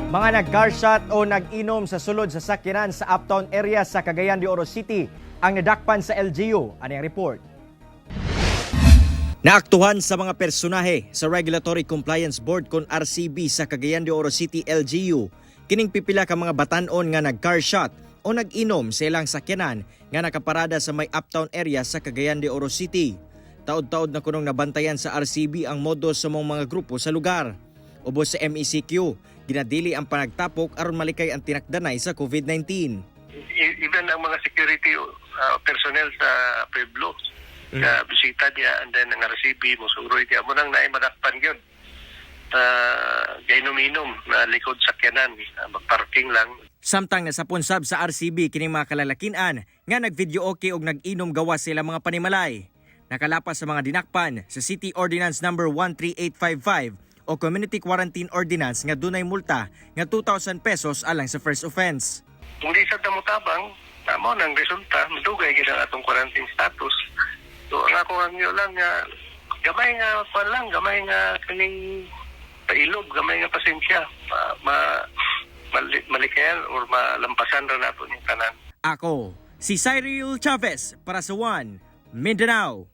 Mga nag-car shot o nag-inom sa sulod sa sakyanan sa Uptown area sa Cagayan de Oro City ang nadakpan sa LGU. Ani ang report. Naaktuhan sa mga personahe sa Regulatory Compliance Board kon RCB sa Cagayan de Oro City LGU kining pipila ka mga batan-on nga nag-car shot o nag-inom sa ilang sakyanan nga nakaparada sa may Uptown area sa Cagayan de Oro City. Taod-taod na kunong nabantayan sa RCB ang modus sa mga grupo sa lugar. Ubos sa MECQ, ginadili ang panagtapok aron malikay ang tinakdanay sa COVID-19. Even ang mga security personnel sa pueblo na bisita niya and then ang RCB mosuroy niya mo nang naay madakpan gyud gainom-inom na likod sakyanan, magparking lang. Samtang nasapon sab sa RCB kining mga kalalakinan nga nag-video okay og nag-inom gawas sila mga panimalay. Nakalapas sa mga dinakpan sa City Ordinance Number 13855 o Community Quarantine Ordinance nga dunay multa nga 2,000 pesos alang sa first offense. Kung di sa damutabang tamo nang resulta, madugay gid ang atong quarantine status. So ang ako ang lang nga gamay nga kwan lang, gamay nga kaning pailob, gamay nga pasensya, malikayan or malampasan ra nato ning tanan. Ako, si Cyril Chavez para sa One Mindanao.